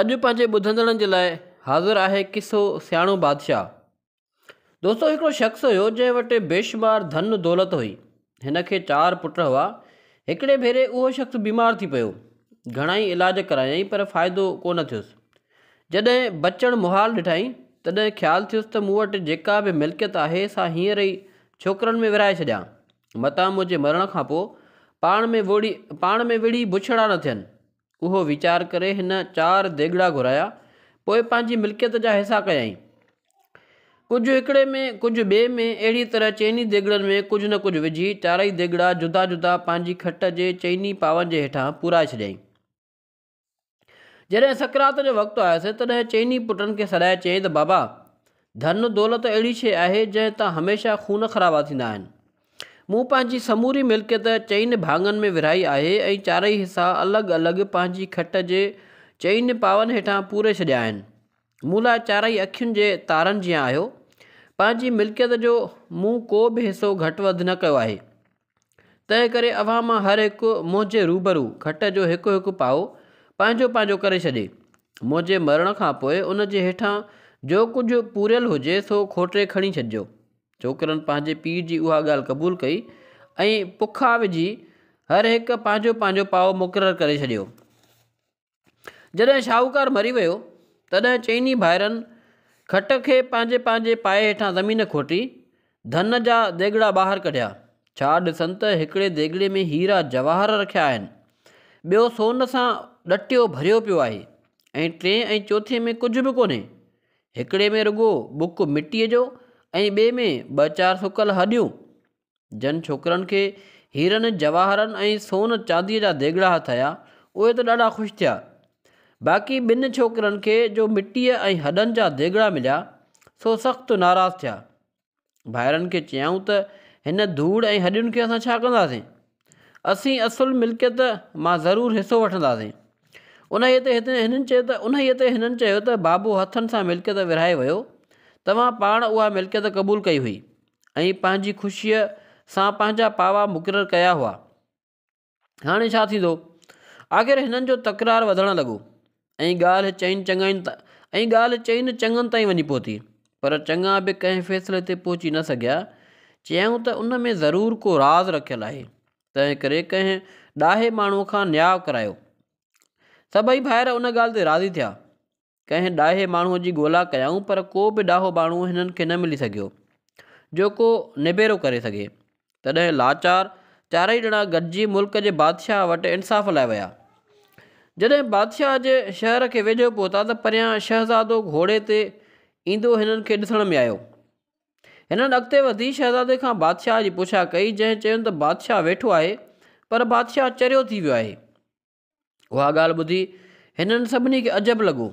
اڄ پنهنجي ٻڌندڙن جي لاء حاضر آهي قصو سياڻو بادشاهه. دوستو هڪڙو شخص هيو جنهن وٽ بيشمار ڌن دولت هئي. هن کي چار پٽ هئا. هڪڙي ڀيري اهو شخص بيمار ٿي پيو. گهڻائي علاج ڪرايائين پر فائدو ڪو نه ٿيس. جڏهن بچڻ محال ڏٺائين تڏهن خيال ٿيس ته مون وٽ جيڪا به ملڪيت آهي سا هينئر ئي ڇوڪرن ۾ ورهائي ڇڏيان. متان منهنجي مرڻ کانپوء پاڻ ۾ پاڻ ۾ وڙهي بڇڙا نه ٿين. اهو ويچار ڪري هن چار ديڳڙا گهرايا، پوء پنهنجي ملڪيت جا حصا ڪيائين. ڪجهه هڪڙي ۾، ڪجهه ٻئي ۾، اهڙيء طرح چئني ديڳڙن ۾ ڪجهه نه ڪجهه وجهي، چارئي ديڳڙا جدا جدا پنهنجي کٽ جي چئني پاون جي هيٺان پورائي ڇڏيائين. جڏهن سڪرات جو وقت آيس، تڏهن چئني پٽن کي سڏائي چيائين ته بابا! ڌن دولت اهڙي شيء آهي، جنهن تان هميشه خون خرابا ٿيندا آهن. مون پنهنجي سموري ملڪيت چئن ڀاڱن ۾ ورهائي آهي ۽ چارئي حصا الڳ الڳ پنهنجي کٽ جي چئن پاون هيٺان پوري ڇڏيا آهن. مون لاء چارئي اکين جي تارن جيان آهيو. پنهنجي ملڪيت جو مون ڪو به حصو گهٽ وڌ نه ڪيو آهي. تنهن ڪري اوهان مان هر هڪ منهنجي روبرو کٽ جو هڪ هڪ پائو پنهنجو پنهنجو ڪري ڇڏي. منهنجي مرڻ کان پوء ان جي هيٺان جو ڪجهه پوريل هجي سو کوٽي کڻي ڇڏجو. ڇوڪرن پنهنجي پيء جي اها ڳالهه قبول ڪئي ۽ پکا وجهي هر هڪ پنهنجو پنهنجو پائو مقرر ڪري ڇڏيو. جڏهن شاهوڪار مري ويو، تڏهن چئني ڀائرن کٽ کي پنهنجي پنهنجي پائي هيٺان زمين کوٽي، ڌن جا ديڳڙا ٻاهر ڪڍيا. ڇا ڏسن ته هڪڙي ديڳڙي ۾ هيرا جواهر رکيا آهن، ٻيو سون سان ڏٽيو ڀريو پيو آهي ۽ ٽئين ۽ چوٿين ۾ ڪجهه به ڪونهي. هڪڙي ۾ رڳو ٻڪ مٽيء جو ۽ ٻئي ۾ ٻه چار سڪل هڏيون. جن ڇوڪرن کي هيرن جواهرن ۽ سون چانديء جا ديڳڙا هٿ آيا، اهي ته ڏاڍا خوش ٿيا. باقي ٻن ڇوڪرن کي جو مٽيء ۽ هڏن جا ديڳڙا مليا، سو سخت ناراض ٿيا. ڀائرن کي چيائون ته هن ڌوڙ ۽ هڏين کي اسان ڇا ڪنداسين؟ اسين اصل ملڪيت مان ضرور حصو وٺنداسين. انهيء تي هنن چيو ته انهيء تي هنن چيو ته بابو هٿن سان ملڪيت ورهائي ويو، توهان پاڻ اها ملڪيت قبول ڪئي هئي ۽ پنهنجي خوشيء سان پنهنجا پاوا مقرر ڪيا هئا. هاڻي ڇا ٿيندو؟ آخر هنن جو تڪرار وڌڻ لڳو ۽ ڳالهه چئن چڱن ۽ ڳالهه چئن چڱن تائين وڃي پهتي، پر چڱا به ڪنهن فيصلي تي پهچي نه سگهيا. چيائون ته ان ۾ ضرور ڪو راز رکيل آهي، تنهن ڪري ڪنهن ڏاهي ماڻهوء کان نياء ڪرايو. سڀئي ڀائر ان ڳالهه تي راضي ٿيا. ڪنهن ڏاهي ماڻهوء جي ڳولا ڪيائون پر ڪو به ڏاهو ماڻهو هنن کي نه ملي سگهيو، جو ڪو نبيرو ڪري سگهي. تڏهن لاچار چارئي ڄڻا گڏجي ملڪ جي بادشاهه وٽ انصاف لاء ويا. جڏهن بادشاهه جي شهر کي ويجهو پهتا ته پريان شهزادو گهوڙي تي ايندو هنن کي ڏسڻ ۾ آيو. هنن اڳتي وڌي شهزادي کان بادشاهه جي پڇا ڪئي، جنهن چين ته بادشاهه ويٺو آهي، پر بادشاهه چريو ٿي ويو آهي. اها ڳالهه ٻڌي هنن سڀني کي عجب لڳو.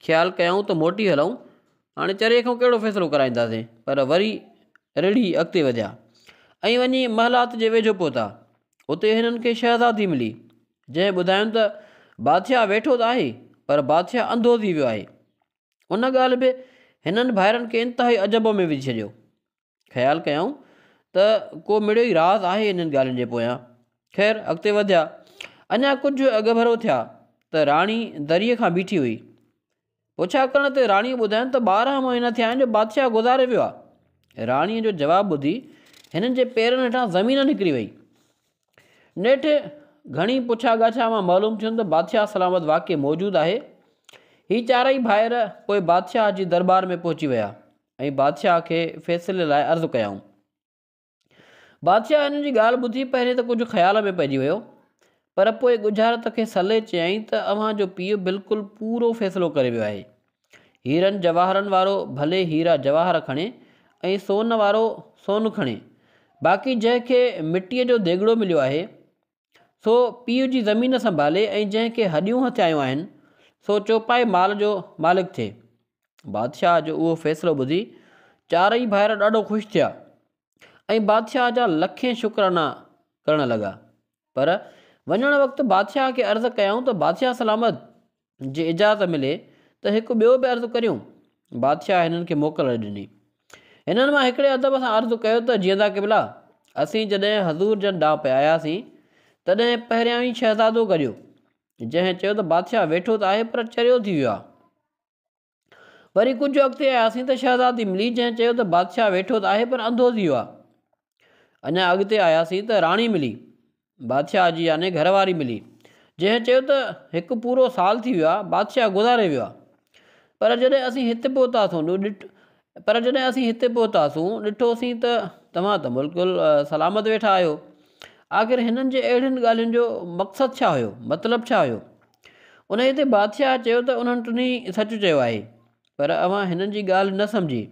خيال ڪيائون ته موٽي هلون، هاڻي چريي کان ڪهڙو فيصلو ڪرائينداسين. پر وري رڙهي اڳتي وڌيا ۽ وڃي محلات جي ويجهو پهتا. اتي هنن کي شهزادي ملي، جنهن ٻڌاين ته بادشاهه ويٺو ته آهي، پر بادشاهه انڌو ٿي ويو آهي. ان ڳالهه به هنن ڀائرن کي انتهائي عجب ۾ وجهي ڇڏيو. خيال ڪيائون ته ڪو مڙيوئي راز آهي انهن ڳالهين جي پويان. خير اڳتي وڌيا. اڃا ڪجهه اڳڀرو ٿيا ته راڻي دريء کان بيٺي هئي. پڇا ڪرڻ تي راڻيء ٻڌاين ته 12 مهينا ٿيا آهن جو بادشاهه گذاري ويو آهي. راڻيء جو جواب ٻڌي هنن جي پيرن هيٺان زمين نڪري وئي. نيٺ گهڻي پڇا ڳاڇا مان معلوم ٿيو ته بادشاهه سلامت واقعي موجود آهي. هي چارئي ڀائر پوء بادشاهه جي درٻار ۾ پهچي ويا. ۽ بادشاهه کي فيصلي لاء عرض ڪيائون. بادشاهه هنن جي ڳالهه ٻڌي پهرين ته ڪجهه خيال ۾ پئجي ويو، پر پوء ڳجهارت کي سلي چيائين ته اوهان جو پيء بلڪل پورو فيصلو ڪري ويو آهي. هيرن جواهرن وارو ڀلي هيرا جواهر کڻي ۽ سون وارو سون کڻي، باقي جنهن کي مٽيء جو ديڳڙو مليو آهي، سو پيء جي زمين سنڀالي ۽ جنهن کي هڏيون هٿ آيون آهن، سو چوپائي مال جو مالڪ ٿئي. بادشاهه جو اهو فيصلو ٻڌي چارئي ڀائر ڏاڍو خوش ٿيا ۽ بادشاهه جا لکين شڪرانا ڪرڻ لڳا. پر وڃڻ وقت بادشاهه کي عرض ڪيائون ته بادشاهه سلامت! جي اجازت ملي ته هڪ ٻيو به عرض ڪريون. بادشاهه هنن کي موڪل ڏني. هنن مان هڪڙي ادب سان عرض ڪيو ته جيئندا قبلا! اسين جڏهن حضور جن ڏانهن پئي آياسين، تڏهن پهريائين شهزادو گڏيو. جنهن چيو ته بادشاهه ويٺو ته آهي پر چريو ٿي ويو آهي. وري ڪجهه اڳتي آياسين ته شهزادي ملي جنهن چيو ته بادشاهه ويٺو ته آهي پر انڌو ٿي ويو آهي. اڃا اڳتي آياسين ته راڻي ملي، بادشاهه جي يعني گهر واري ملي، جنهن چيو ته هڪ پورو سال ٿي ويو آهي بادشاهه گذاري ويو آهي. پر جڏهن اسين هتي پهتاسون پر جڏهن اسين هتي پهتاسون ڏٺوسين ته توهان ته بلڪل سلامت ويٺا آهيو. آخر هنن جي اهڙين ڳالهين جو مقصد ڇا هيو؟ مطلب ڇا هيو؟ انهيء تي بادشاهه چيو ته انهن ٽنهي سچ چيو آهي، پر اوهان هنن جي ڳالهه نه سمجهي.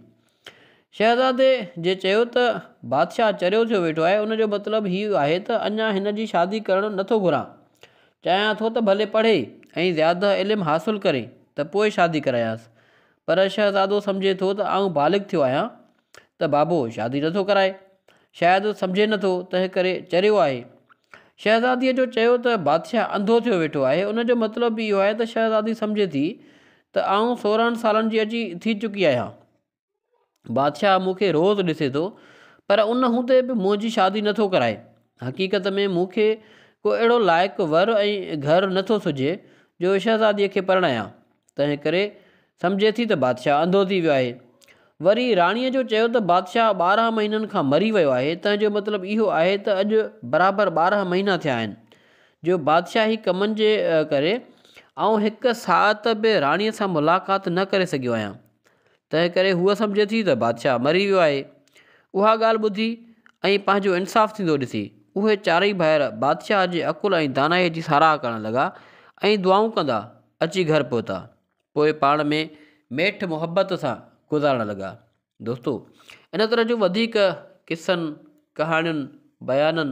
شهزادي جي چيو ته بادشاهه چريو ٿيو ويٺو آهي، ان جو مطلب هي آهي ته اڃا هن جي شادي ڪرڻ نٿو گهران. چاهيان ٿو ته ڀلي پڙهي ۽ زياده علم حاصل ڪري ته پوء شادي ڪرايانس. پر شهزادو سمجهي ٿو ته آئون بالغ ٿيو آهيان ته بابو شادي نٿو ڪرائي. شايد سمجهي نٿو، تنهنڪري چريو آهي. شهزاديء جو چيو ته بادشاهه انڌو ٿيو ويٺو آهي، ان جو مطلب به اهو آهي ته شهزادي سمجهي ٿي ته آئون 16 سالن جي اچي ٿي چڪي آهيان. بادشاهه مون کي روز ڏسي ٿو، پر ان هوندي به منهنجي شادي نٿو ڪرائي. حقيقت ۾ مون کي ڪو اهڙو لائق ور ۽ گهر نٿو سجهي جو شهزاديء کي پرڻايان. تنهن ڪري سمجهي ٿي ته بادشاهه انڌو ٿي ويو آهي. وري راڻيء جو چيو ته بادشاهه 12 مهينن کان مري ويو آهي، تنهن جو مطلب اهو آهي ته اڄ برابر 12 مهينا ٿيا آهن، جو بادشاهي ڪمن جي ڪري آئون هڪ ساعت به راڻيء سان ملاقات نه ڪري سگهيو آهيان. تنهن ڪري هوء سمجهي ٿي ته بادشاهه مري ويو آهي. اها ڳالهه ٻڌي ۽ پنهنجو انصاف ٿيندو ڏسي، اهي چارئي ڀائر بادشاهه جي عقل ۽ دانائيء جي ساراهه ڪرڻ لڳا ۽ دعائون ڪندا اچي گهر پهتا. پوء پاڻ ۾ ميٺ محبت سان گذارڻ لڳا. دوستو! ان طرح جون وڌيڪ قصن، ڪهاڻين، بيانن،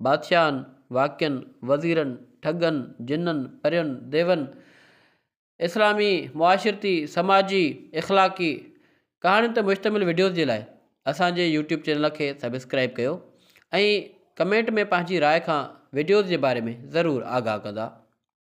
بادشاهن، واقعن، وزيرن، ٺڳن، جنن، پرين، ديون، اسلامي، معاشرتي، سماجي، اخلاقي ڪهاڻين تي مشتمل وڊيوز جي لاء اسان جي يوٽيوب چينل کي سبسڪرائب ڪيو ۽ ڪمينٽ ۾ پنهنجي راء کان وڊيوز جي باري ۾ ضرور آگاهه ڪندا.